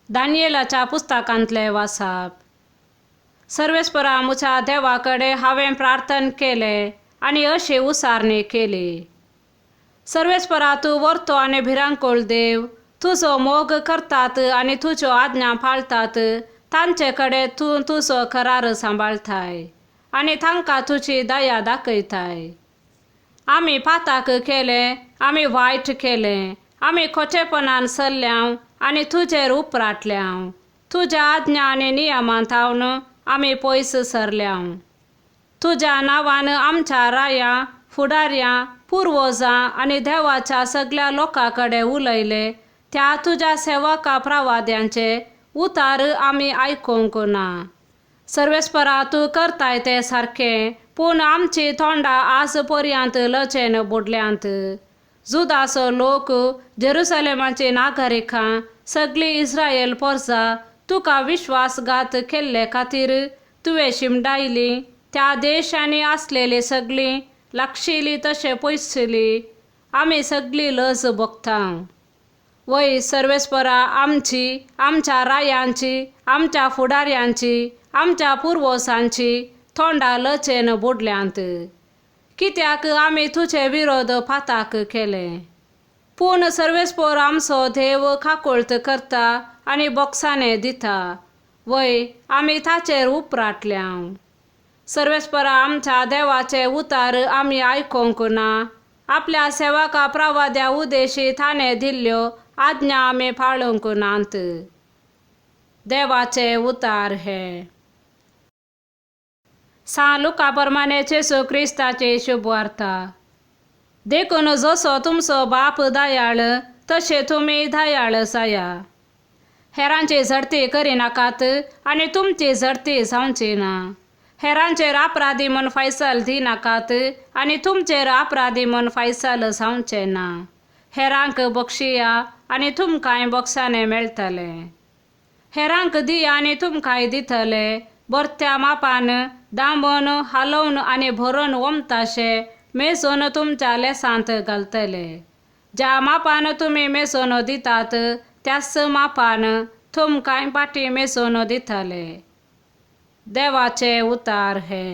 दानियेलाच्या पुस्तकांतलें वाचप. सर्वेस्परा म्हज्या देवा कडेन हांवें प्रार्थन केलें आनी अशी उसारणी केली. सर्वेस्परा, तूं व्हरतो आनी भिरांकूळ देव, तुजो मोग करतात आनी तुज्यो आज्ञा पाळटात तांचे कडेन तूं तुजो करार सांबाळटाय आनी तांकां तुजी दया दाखयताय. आमी पाताक केलें, आमी वायट केलें, आमी खोटेपणान चल्ल्या आनी तुजेर उपराटल्या. तुज्या आज्ञा आनी नियमांत थावन आमी पयस सरल्या. तुज्या नांवान आमच्या राया, फुडाऱ्यां, पुर्वजां आनी देवाच्या सगल्या लोकां कडेन उलयले त्या तुज्या सेवका प्रवाद्यांचे उतार आमी आयकूंक ना. सर्वेस्परा, तूं करताय तें सारकें, पूण आमची तोंडां आज पर्यंत लजेन बुडल्यांत. जुदाचो लोक, जेरुसलेमाची नागरिकां, सगळी इस्रायल पोरसा तुका विश्वासघात केल्ले खातीर तुवें शिमडायली त्या देशांनी आसलेली सगळीं लागशिल्ली तशें पयसुली आमी सगळी लज भोगता. वय सर्वेस्परा, आमची, आमच्या रायांची, आमच्या फुडाऱ्यांची, आमच्या पुर्वजांची तोंडां लजेन बुडल्यांत, कित्याक आमी तुजे विरोध पाताक केले. पूण सर्वेस्पर आमचो देव काकुळट करता आनी बोक्साणें दिता. वय, आमी ताचेर उपराटल्या. सर्वेस्परा, आमच्या देवाचे उतार आमी आयकूंक ना. आपल्या सेवका प्रवाद्या उदेशी ताणें दिल्ल्यो आज्ञा आमी पाळूंक नात. देवाचे उतार हे. सां लुका प्रमाणे जेजू क्रिस्ताची शुभवार्ता. देखून जसो तुमचो बाप दयाळ तशें तुमी दयाळ जाया. हेरांची झडती करिनाकात आनी तुमची झडती जावची ना. हेरांचेर अपराधी म्हूण फैसल दिनाकात आनी तुमचेर अपराधी म्हूण फैसल जावचें ना. हेरांक बक्षिया आनी तुमकांय बक्षाणें मेळटलें. हेरांक दिया आनी तुमकांय दितले. भरत्या मापान दांबून हालोवन आनी भरून ओमताशें मेजून तुमच्या लेसांत घालतले. ज्या मापान तुमी मेजून दितात त्याच मापान तुमकांय पाटी मेजून दितले. देवाचे उतार हे.